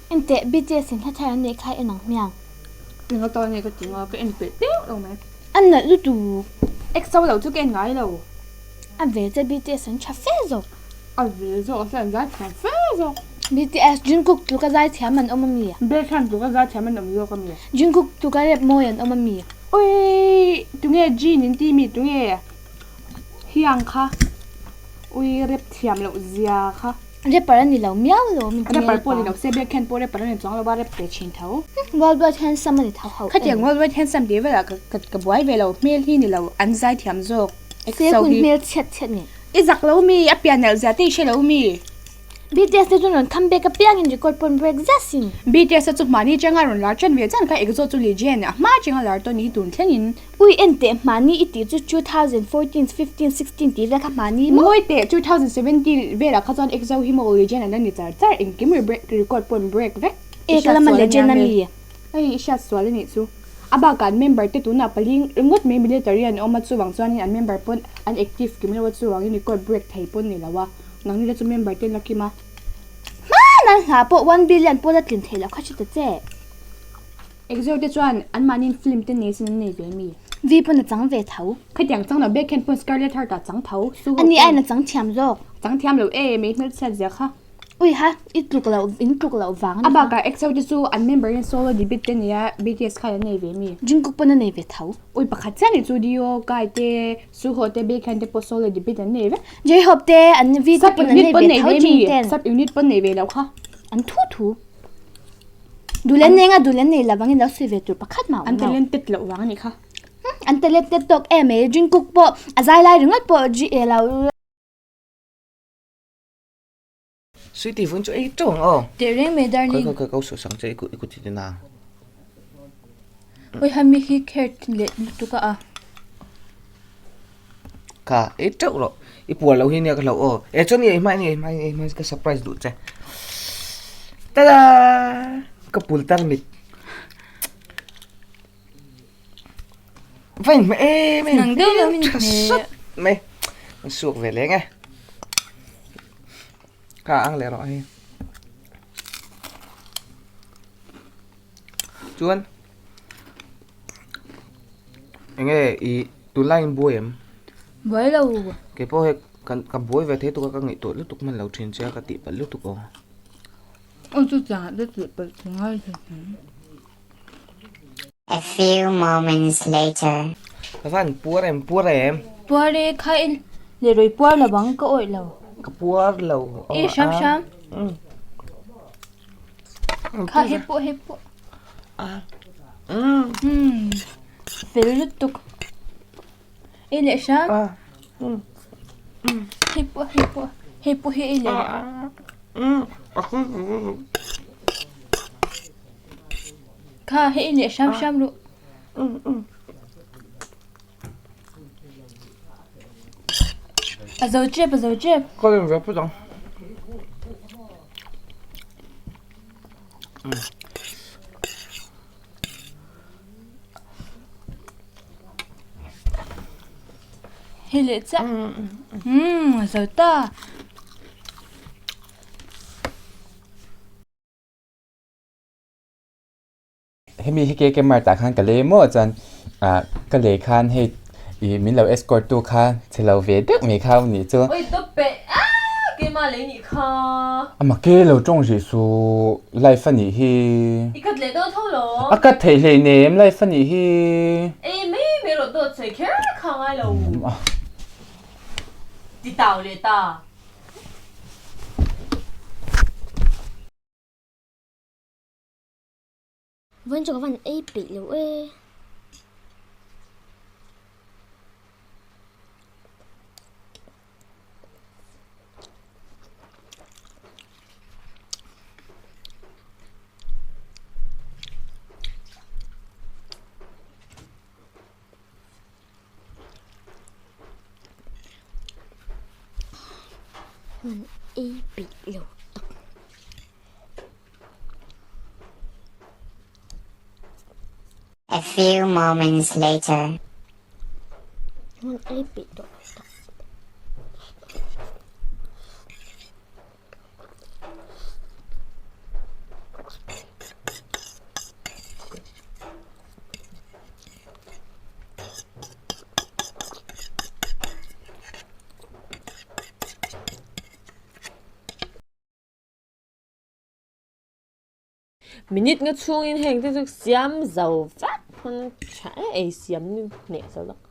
Enteh, BTS in hla thar an neih kha en ang hmiang. Eng atan nge ka ti nga, ka en peh teuh lo mai. A nalh lutuk. EXO lo chu ka en ngai lo. A ve che BTS an tha fe zawk. A ve zawk a an zaithiam fe zawk. BTS Jungkook tluka zaithiam an awm ami? Baekhyun tluka zaithiam an awm zawk ami? Jungkook tluka rap mawi an awm ami? Ui tunge Jin in ti mi tunge Hyung kha ui rap thiam loh zia kha. Rapper a ni lo miau lo mi Rapper pawh ni lo se Baekhyun pawh rapper a ni chuang lo a rap ve thin tho. Worldwide handsome a ni tho ho. Khatiang worldwide handsome tih velah ka buai ve lo hmel hi ni lo an zaithiam zawk. Se hun hmel chhiat chhiat nge. I zak lo mi, a pian nalh zia te i hre lo mi. BTS te chu rawn come back apiangin record pawn break zia sin. BTS te chu hmahni changa rawn lar ṭan ve chan kha EXO chu legend a hma changa lar tawh ni tun thlengin. Ui en teh hmahni i tih chu 2014, 15, 16 tih vel kha hmahni maw? Ngawi teh 2017 velah kha chuan EXO hi maw legend an la ni char char engkim record pawn break vek. E ka lama legend a mi. Hei i hriat sual a nih chu. A bakah an member te tunah pali ringawt mai military an awm a chuvang chuanin an member pawn an active kim lo a chuvangin record break thei pawn ni lo a nangni te chu member te an la kim a. Hman an hla pawh one billion pawn a tlin theih loh kha hre ta che. Exo te chuan anmahniin film te nei sin an nei ve mi. V pawn a chang ve tho. Khatiang chang lo Baekhyun pawn Scarlet Heart ah chang tho. Suho pawn. Ani aiin a chang thiam zawk. Chang thiam lo e mai hmelchhiat zia kha. Ui ha, i tluk loh, in tluk loh vang a ni kha. A bakah EXO te chu an member in solo debut te nia BTS khan an nei ve mi. Jungkook pawn a nei ve tho. Ui pakhat chiah ni chu D.O, Kai te, Suho te, Baekhyun te pawh solo debut an nei vek. J-Hope te, an V te pawn an nei ve tho Jin ten. Sub unit pawn nei ve lo kha. An thu thu. Duhlen nei nga duhlen nei lovang in lo sawi ve tur pakhat mah awm lo. An talented loh vang a nih kha. An talented tawk em mai. Jungkook pawh a zai lai ringawt pawh G lo. Sweetie vun chu ei teuh ang aw. Teh reng mai darling. Khawi khawi kau suh sang che i kut i kut hi tina. Oi hami hi kher leh lutuk a a. Kha ei teuh rawh. I puar loh hi nia ka hlauh aw. E chuan i ei hma i ei hma i ei hma ka surprise duh che. Tada! Ka pul tar mit. Va inhmeh em em Nang deuh lo min tha sat mai an suak ve leng e kha ang leh rawh hei chuan enge i tunlai in buai em buai lo keipawh hei kan ka buai ve thei tuk a ka ngaihtuah lutuk hman lo thin che a ka tih palh lutuk aw aw chu changah te tih palh chu ngai hleinem. A few moments later. Ka van puar em puar em. Puar e kha i leh rawi puar lo ang ka awih lo. Ka puar lo. E hram hram. Kha he pawh he pawh. Um. Fel lutuk. E leh hram. He pawh he pawh he pawh hi e leh. Kha hei leh hram hram rawh. A zo tep a zo tep. Ka lem ve phawt ang. Hei leh chiah. Umm a zo ta. Hemi hi KK Mart ah khan ka lei maw chuan ah ka lei khan hei ih min lo escort tu kha chhe lo ve deuh mai kha anih chu. Oi tawp peh ah keimah lei nih kha. Ama ke lo tawng rih suh life anih hi. I cut leh dawn tho lo. A cut theih hlei nem life anih hi. Ei mai mai rawh dawt sawi kher kha ngai lo. Ti tau leh ta. Vawiin chu ka van ei peih lo e. Van ei peih lo tak. A few moments later. Van ei peih tawh tak. Minute nga chhungin heng te chu siam zo vek pawn tha e ei siam ni hneh zo tak.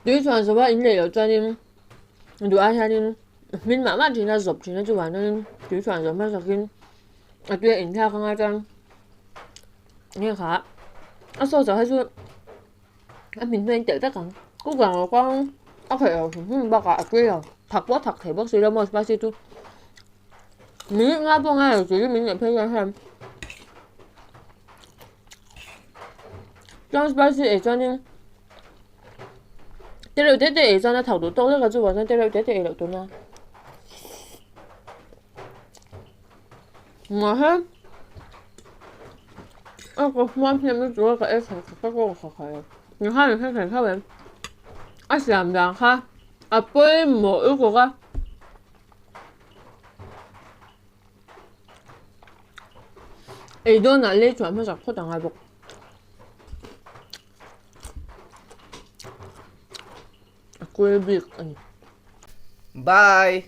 Tui chhuan zo a in leh loh chuanin duh ai hianin hmin mah mah thin a zawp thin a chuvang chuanin tui chhuan zo hmasakin a tui a inthlak anga chuan nge kha a sauce ah hi chu a hmin hnuai in telh vek ang cooker ah chuan a khelh loh hrim hrim bakah a tui lo thak pawh a thak thei bawk si lo maw spicy chu minute nga pawh ngai lo tih min neih phei chuan hian chuan spicy ei chuanin te reuh te te ei chuan a thak duh tawk lek a chuvang chuan te reuh te te ei loh tur nia. Mahse a ka hmuam hnem lutuk a ka ei khat khat ka kawng khat khat a ni khan in hre thei thauh em a siam dan kha a pawimawh lutuk a. Ei dawnah lei chuan hmasak phawt a ngai bawk. A kual bik a ni. Bye.